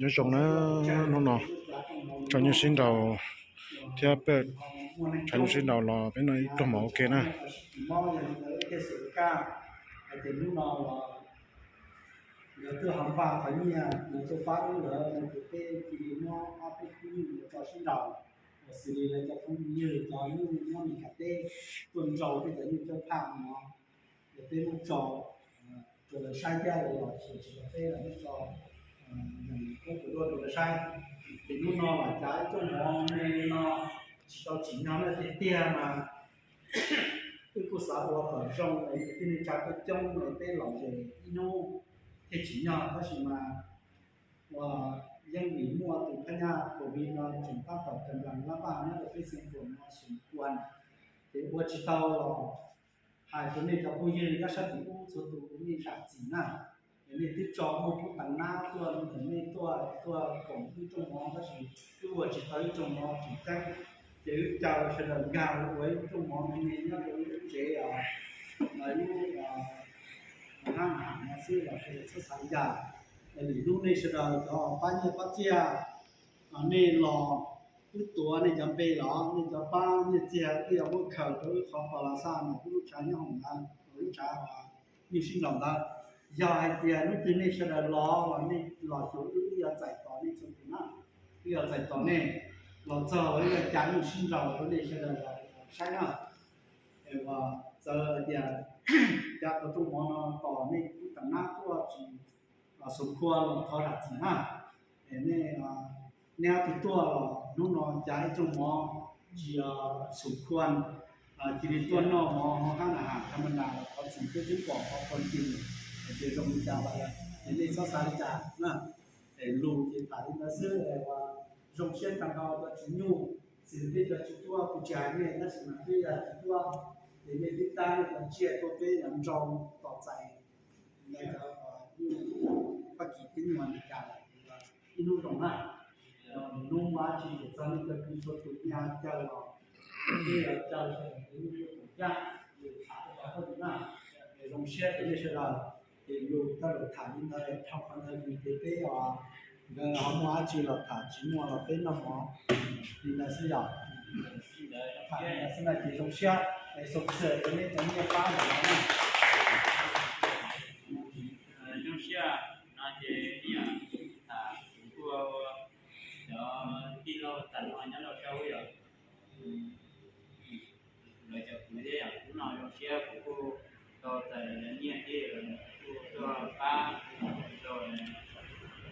Nyob zoo na, hnub no tso nyuj sib nraus thiab peb tso nyuj sib nraus los peb noj ib pluag mov ua ke na. Hnub no los nkawd twb ho npaj qhov nyiaj, nkawd tuaj pab wb lawm no ces peb cia li muab ob peb khub nyiaj tso sib nraus, xws li lawv cov phooj ywg cov nyuj nyob Meskas teb tuaj nrau peb cov nyuj coj phaj no, ces peb muab tso rau lawv saib thiab lawv los xyuas tsis tau peb los muab tso koob tus duaj rau lawv saib. Ces hnub no los cas ib rooj mov me no tsis tau tsim nyog na, tiag tiag mas wb kuj xav ua kom zoo es tij neej tsa tuaj coob es peb los ze ib hnub thiaj tsim nyog, tab sis mas uas yeej vim muaj tus phab nyaj covid no tseem tab tom kam nplas lab paj nyob rau peb xeev khuam no xum kua, ces ua tsis tau los hais rau nej cov phooj ywg nyob sab tim ub txhua tus nej zam txim na. Es nej twb tso muaj kub teev nab tuaj ntawm nej tuaj tuaj koom ib rooj mov, tab sis wb ua tsis tau ib rooj mov tseem ceeb, ces wb caw sawv daws nkag ua ib rooj mov me me nyob rau lub tsev os, lub hab ham no xwb los sawv daws txhob xav li cas. Es lwm hnub nej sawv daws cov pab nyiaj pab txiaj, nej los wb tuav nej cov npe los nej cov pab nyiaj txiag wb yuav muab khaws rau wb qhov pas las xaj no, wb lub tshav nyob hauv ntawd, lub tshav nyuj sib nraus ntawd. Yog hais tias hnub twg nej sawv daws los los nej los xyuas wb, wb yuav txais tos nej txhua tus na, wb yuav txais tos nej los txog los wb yuav cav nyuj sib nraus rau nej sawv daws los saib na. Es uas txawm hais tias cav tau rooj mov no tos nej kub teev nab tuaj tsis xum kua los thov zam txim na. Es nej, nej ob tug tuaj los hnub no cav ib rooj mov tsis xum kua, cia li tuaj noj mov hauv hab na has tham ma nas los thov txim thiab twb pom qhov qhov ncig es tias zoo li cas los ces nej txhob xav li cas na. Es lus ces tham li ntawd xwb, es uas zoo siab tag nrho cov tswv nyuj, xws li peb cov tswv tuaj kuv tsis hais nej tab sis mas peb yog tswv tuaj, ces nej twb tab nej cov tsiaj tuaj peb yuav nrau tos txais ntawd cov Fab Kis thiab nyuag Amelikas lawm. Ib hnub zoo na, hnub muaj dab tsi ces txog nej cov kwv txhua tus nej ho caw los, peb yuav caw sawv daws tus nyuj tuaj koom caj, tham rau cov hauj lwm na. Es zoo siab rau nej sawv daws, ces yus tau lawm tham li ntawd dhau qhov ntawd ces peb os, nkawd ho muaj dab tsi los tham, tsis muaj los peb noj mov li ntawd xwb yom. Tham li ntawd xwb na ces zoo siab, es xov xwm rau nej cov nyiaj pab ntawm no na. Zoo siab no ces ib yam tham kuv kuj ua cov tij laug tas no nyob rau sab ub yom, lawv cov kwv thiab yam kuv no zoo siab kuv kuj tau txais lawv cov nyiaj thiab lawv kuj tuaj pab rau kuv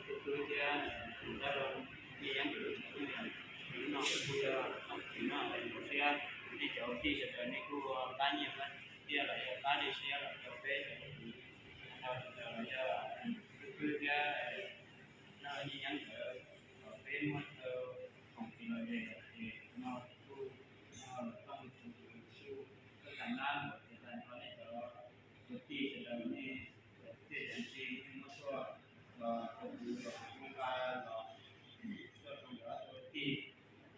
tus tub thiab kuv dab laug Nyiaj Yeeb lawv cov nyiaj. Hnub no kuj yog txooj kwv no zoo siab nej cov kwv tij sawv daws nej kuj pab nyiaj pab txiaj los yog pab dej siab los rau peb cov kwv tij sawv daws los yog tus tub thiab dab laug Nyiaj Yeeb lawv kom peb muab tau khoom tis los ze ces no kuj yog lawv txooj kwv tij sawv daws kuj tag nab npaum ces tag nrho nej cov kwv tij sawv daws nej cov kwv tij cov tij muab tuaj los rau kuv los kuv nqa los tuaj rau cov kwv tij,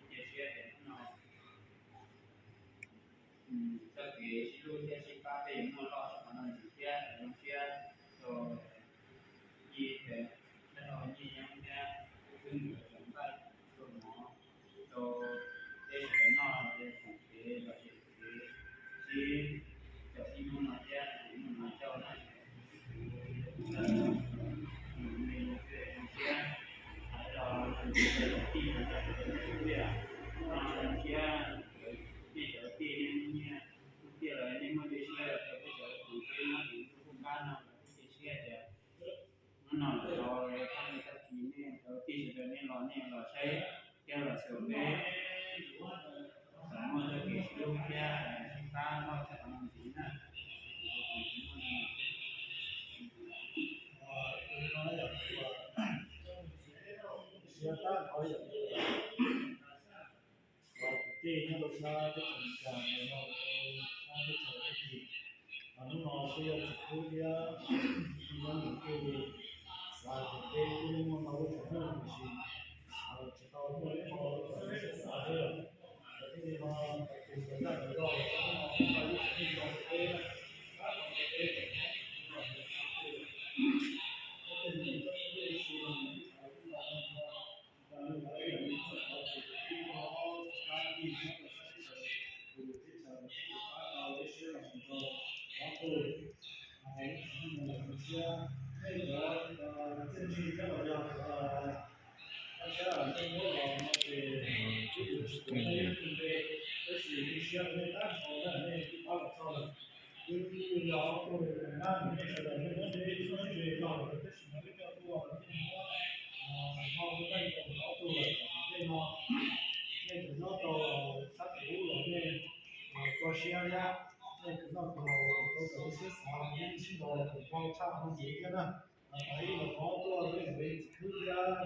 cia siab tias hnub no txoj kev sib hlub thiab sib pab peb yuav muaj loj rau qhov no ntxiv thiab zoo siab rau Nyiaj, dab laug Nyiaj Yeeb thiab Tub Twb nkawd tau npaj tau mov rau peb sawv daws noj los ces txog kev los ces kev sib caum ib hnub no thiab ib hnub no coj na. Kuv me zoo siab hais los tij no thiab nej cov tij nej muaj nyiaj, nej cov tij nej muaj nyiaj, nej muaj nyiaj los rau peb cov kwv peb muab tus npaj no los peb cia siab tias hnub no los rau tag kis nej cov tij sawv daws nej los nej los saib thiab los xyuas peb kom muaj txoj kev sib hlub thiab sib pab loj tshaj qhov no ntxiv na. Siab tab qhov yam li los kwv tij nyob rau sab teb chaws Amelikas los yog sab teb chaws Fab Kis, hnub no kuj yog txiv tub thiab tij nyob nws kuj xav tias peb kuj yeej muaj ntau lub tsav nyuj tiam sis tsis tau muaj ib qho kom siab xav xwb. Ces thiaj li ho tus nkawd tag nkawd zog los hnub no kuj muaj ib tsav nyuj zoo rau peb, pab tau rau peb kom peb tau tus tub thiab tej niam txoj kev ib si los mus ib qho ib lo no Tso siab thiab, nej tus noj tus haus tau tawm siab xav, nej sib ntaus los kom tau tshaj hauv ntxiv thiab na. Qhov ib los qhov tuaj nej tus txiv khwb thiab,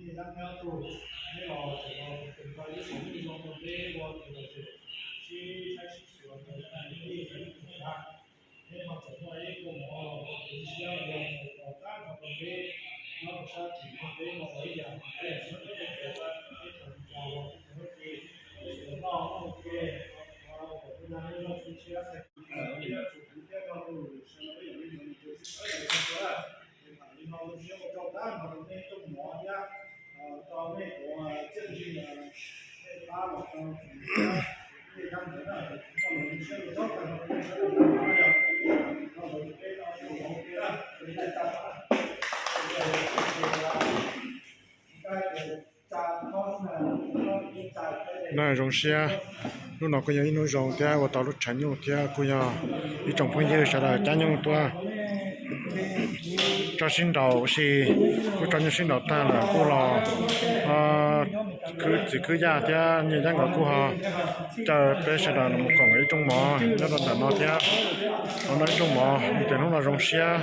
nej dab nyob tus, nej los tseem los tus tau ib qho nej zoo rau peb ua tus los tseem sib saib sib xyuas rau nej tus txiv. Neb ho tseem muaj ib kua mov los ua siab ua mus kom tag nrho rau peb nyob rau sab tim no peb no ua ib yam peb sib ntaus teb chaws Meskas los teb chaws Nplog, teb chaws Nplog ua ke, kom peb nyob neb loj txhua tshiab. Na zoo siab, hnub no kuj yog ib hnub zoo thiab ua tau lub tshav nyuj thiab kuj yog ib tsoom phooj ywg sawv daws cab nyuj tuaj tso sib nraus, tab sis kuj tso nyuj sib nraus tag lawm kuj los khwb txiv khwb yaj thiab nyiaj yab nkawd kuj ho caw peb sawv daws los koom ib rooj mov nyob rau ntawm no thiab. Los noj ib rooj mov ces hnub no zoo siab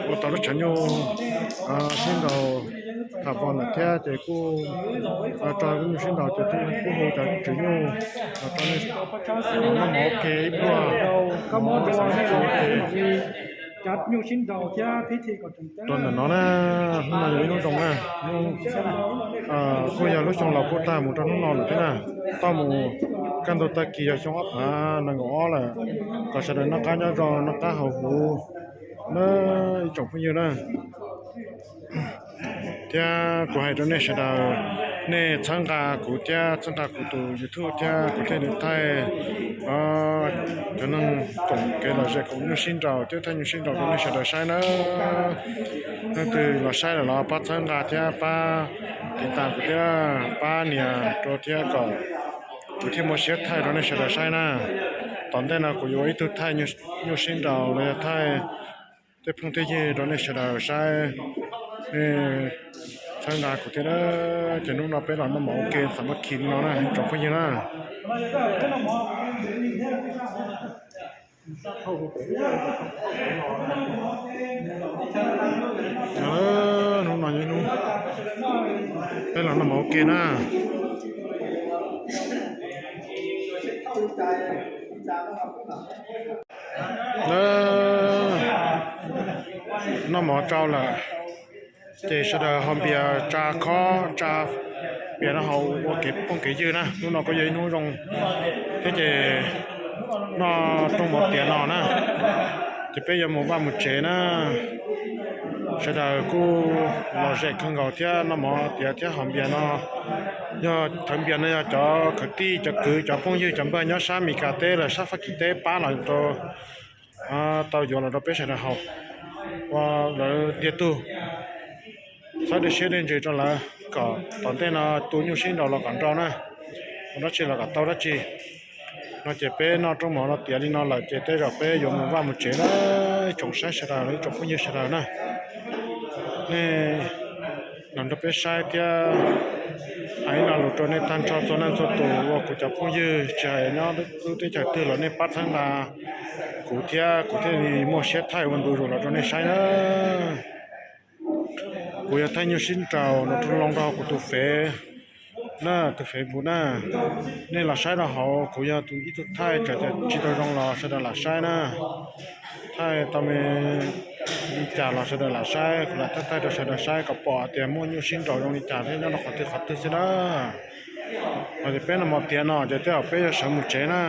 ua tau lub tshav nyuj sib nraus tham pom ntawm thiab ces kuj tso lub nyuj sib nraus ces kuj hu cov tswv nyuj los rau nej noj mov ua ke ib pluag. Rau ntawm no na, hnub no yog ib hnub zoo na, kuj yog lub xyoo laus kuj tag mus rau hnub no lawm thiab na. Tau mus kaj ntug tag kis yog xyoo ob phav nees nkaum ob lawm, kom sawv daws noj qab nyob zoo noj qab haus huv na ib tsoom phooj ywg na. Thiab kuv hais rau nej sawv daws, nej txhawb nqa kuv thiab txhawb nqa kuv tus YouTube thiab kuv thiaj li thaij cov neeg koom kev lom zem koom nyuj sib nraus thiab thaij nyuj sib nraus rau nej sawv daws saib na. Leej twg los saib lawm los pab txhawb nqa thiab pab tiv tas kuv thiab pab nias rau thiab kom kuv thiaj muaj siab thaij rau nej sawv daws saib na. Tom ntej no kuv yuav ua ib tug thaij nyuj sib nraus los yog thaij tej phooj tej ywg rau nej sawv daws saib. Nej txhawb nqa kuv thiab, ces hnub no peb los noj mov ua ke xam mab khi no na tsoom phooj ywg na. Hnub no peb los noj mov ua ke na. Noj mov tsau lawm, ces sawv daws haus npias tsa khob tsa npias no haus ua kev phooj kev ywg na. Hnub no kuj yog ib hnub zoo thiab ces noj rooj mov tiav no na, ces peb yuav mus vaj mus tsev na. Sawv daws kuj lom zem kawg nkaus thiab, noj mov tiav thiab haus npias no. Yog thawv npias no yog cov kwv tij cov kwv cov phooj ywg cov npawg nyob sab Meskas teb los sab Fab Kis teb pab los rau, tau yuav los rau peb sawv daws haus ua lawv tiag tug. Txhob dej siab dej ntsws rau lawv, kom tom ntej no tu nyuj sib nraus los kom nrau na, ua dab tsi los kom tau dab tsi. No ces peb noj rooj mov no tiav li no lawm ces tej zaum peb yuav mus vaj mus tsev na. Ib tsoom saib sawv daws los ib tsoom phooj ywg sawv daws na, nej los nrog peb saib thiab hais ib lo lus rau nej tag nrho txhua leej txhua tus uas kuv cov phooj ywg tsis hais nyob lub teb chaws twg los nej pab txhawb nqa kuv thiab kuv thiaj li muaj siab thaij ua ntu zus los rau nej saib na. Kuv yog thaij nyuj sib nraus los rau loo rau kuv tus fev na, tus Facebook na. Nej los saib rau hauv, kuv yog tus ib tug thaij, tsam tias tsis tau zoo los sawv daws lam saib na. Thaij tau me li cas los sawv daws lam saib, kuv lam thaij thaij rau sawv daws saib kom pom tias muaj nyuj sib nraus zoo li cas thiab nyob rau qhov twg qhov twg xwb na. Hos tias peb noj mov tiav no ces tej zaum peb yuav sawv mus tsev na.